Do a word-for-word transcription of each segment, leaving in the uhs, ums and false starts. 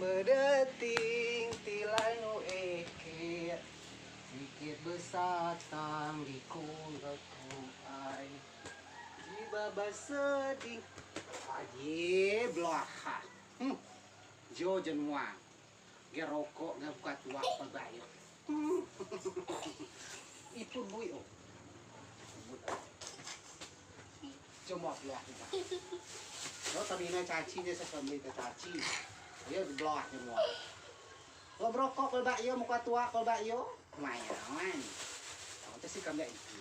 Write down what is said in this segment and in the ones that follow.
Deting tilai nu ekek, sikit besatang di kulo tuai. Jiba baseding. Aje, belaha. Hmm. Jo jenuang. Ge rokok, ge buka tuak, pelbayo. Hmm. Itu bui, oh. Cuma belah kita. Lo tadi na caci ne, saya kembali ke caci. Dia belah semua. Lo berokok, pelbayo, muka tuak, pelbayo. Mayan. Aku tuh sih kembali itu.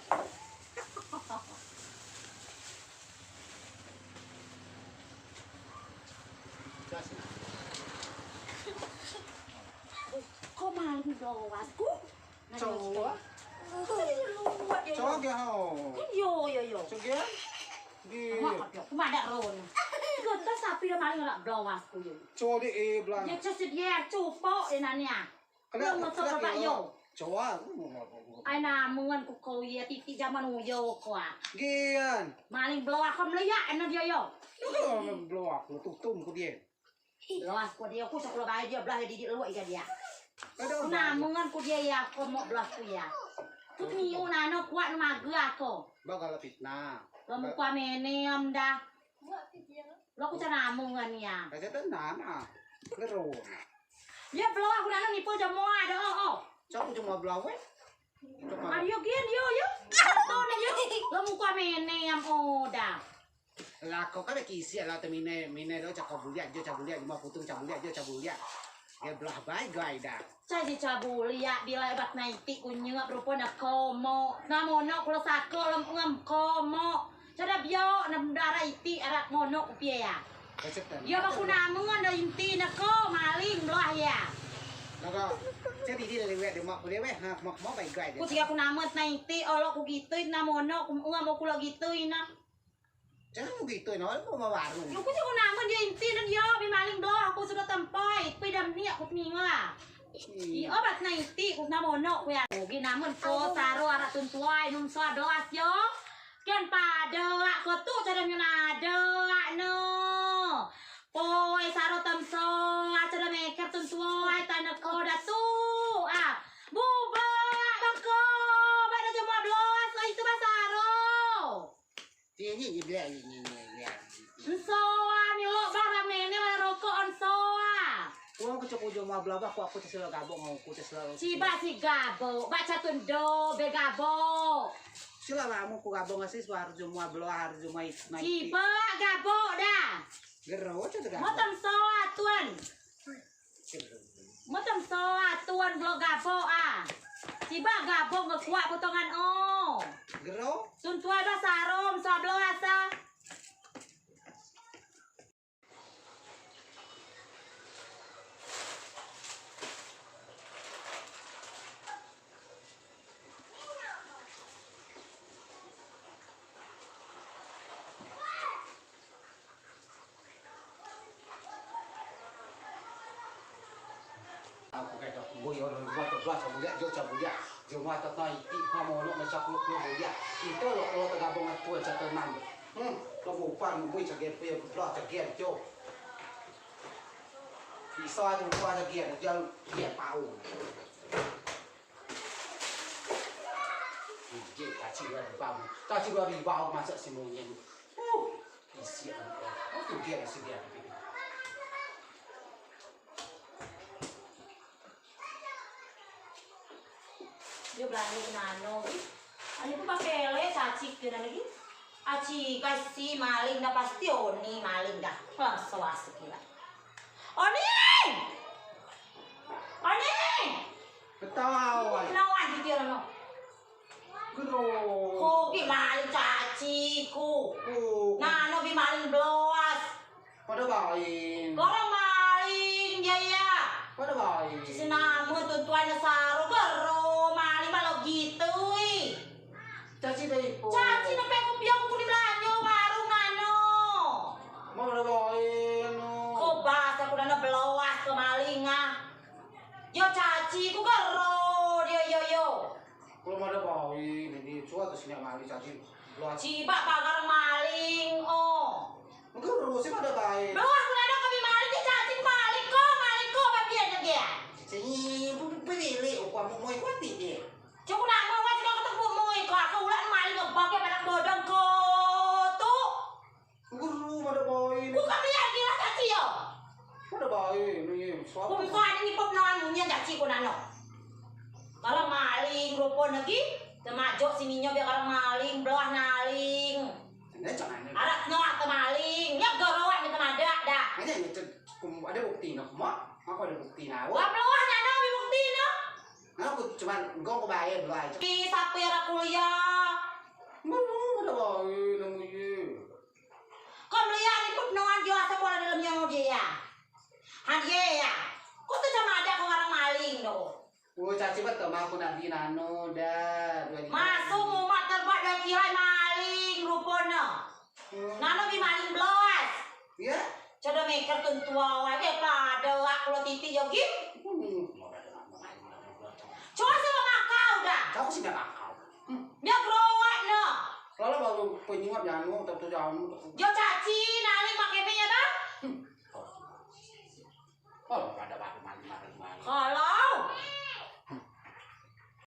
Ko maling bloas ku. Coa. Coa ge hau. Kan yo, yo, yo. Coa ge. Di. Ku madeak ron. Ko sapi dah maling lak bloas ku yo. Coa di, eh, bloas. Yo, coa sedia, cupok de nania. Kena, kena yo. Coa. Ai namen ku ko ye titik zaman uyo ko a. Gian. Maling bloas ko meliak eno dio yo. Bloas ku tutum ku dio. Bloas ku dio, ku sekolah bae dio, belah didik luak iga dio. Ku namen ku dio ya, ko mok bloas ku ya. Ku niu nano kuat magea ko. Ba kalau fitnah. Lo muka menem dah. Lo ku coa namen ya. Kaca tenang ah. Kero. Dio bloas ku nano nipu jemoa do, oh. Coa ku jemoa bloas we. Ayo gen dio yo. Atau ne yo. Lo muka menem o dah. Lako kan kisi lah te mine, mine do cako buliak jo, cako buliak, lima putung cako buliak jo, cako buliak. Ge belah bae gai dah. Caji cako buliak, bilai bat nai iti ku nyep rupo ne ko mok. Namen o kulo sako lem ngem ko mok. Coa da biok ne dara iti arak monok ku pia ya. Yo ba ku namen do inti ne ko maling bloas ya. Lako, coa di di lewek de mok ku lewek, ha, mok, mok bae gai de. Ku tiga ku namen nai iti, olo ku gitui, namen o ku ngem o kulo gitui na. Jangan begitu, no, mau warung. Yo, ku coa ku namen dio inti ne dio, bi maling bloas, ku sudo tempai, ku idam niak ku teminga. Ih. Io, bat nai iti, ku namen o ku ya. Gi namen ko saro arak tun tuai, num soa bloas yo. Ken pade, ak ko tu, coa da nyo nade, ak no. Poi saro tem soa, coa da meker tun tuai, tane ko da tu, ah. Bubak, bako, ba da jemoa bloas, itu ba saro. Ni, ni, ni, beli, ni, ni, ni, beli. Ensoa, ni lok barang nene, barang rokok, ensoa. Uang ku cukup joma belabah, ku aku tesela gabok, mau ku tesela. Ciba si gabok, bak catun do, be gabok. Sila lamu ku gabok ngasih, harus joma belah, harus joma it-, naik. Ciba gabok dah. Gero, cak gabok. Mau tem soa, tuan. Motom soa tun blo gabok a. Ciba gabok ngekuak potongan o. Gero. Tun tuai ba sarom soa blo asa. Aku kata, boi orang buat tebelah, cabuliak, jo cabuliak. Jo mata tai, ti, mama onok, na cakuluk, cabuliak. Itu lo, lo tegabung atuan, catenan. Hmm, lo bukan, boi cagen, boi belah, cagen, jo. Bisa aja lupa cagen, jangan dia tahu. Ije, caci dua ribau. Caci dua ribau masak semuanya. Uh, isi anak. Oh, tu dia, isi dia. Dia berani nano, ih. Ani pun pakai le, caci ke nano lagi. Aci, pasti maling dah, pasti Oni maling dah. Langsung asik gila. Oni! Oni! Ketawa. Lawan gitu ya, Rono. Gero. Ko ki maling caci ku. Oh. Nano bi maling beloas. Pada bain. Orang maling, ya, ya. Pada bain. Sisi namun tuntuan saro gero maling malah gitu, ih. Caci deh, ipo. Caci nempe ku piok ku di belanjo warung nano. Mau pada bain, no. Ko bas aku nano beloas ke maling, ah. Yo caci ku gero, yo, yo, yo. Kalau mau ada bae, ini cua tu sini maling caci. Beloas. Ciba pagar maling, oh. Enggak, terus sih ada bae. Beloas, aku nano kami maling, dia caci maling, ko, maling, ko. Bae, ni, suapo? Ko ade ni pop noan munyi caci ko nano. Karang maling rupo ne gi. Temajok si minyo biak karang maling, belah naling. Arak no ate maling, nyo goroak ni temadak dah. Ade bukti no, mak? Aku ade bukti no. Wah, belah nano bi bukti no. Nah, aku cuman gong ko bae belah aja. Di sapi arak kuliah. Mau ada bae nemu ye. Ko meliak ni pop noan dio asa pola dalam nyawa dio ya. Han ye ya. Ko tu cama ada ko ngarang maling do. Oh, caci betul mah aku nak di nano dah. Masuk umak terbuat dari kihai maling rupone. Nano bi maling belas. Ya? Codo meker tuntua wae pada aku lo titik yo gi. Coa si makau dah. Aku si makau. Nyo gerowak no. Lalo baru penyuap janu, tentu janu. Yo caci, nali pakai be ya dah. Oh, ada baru mali, mali, mali.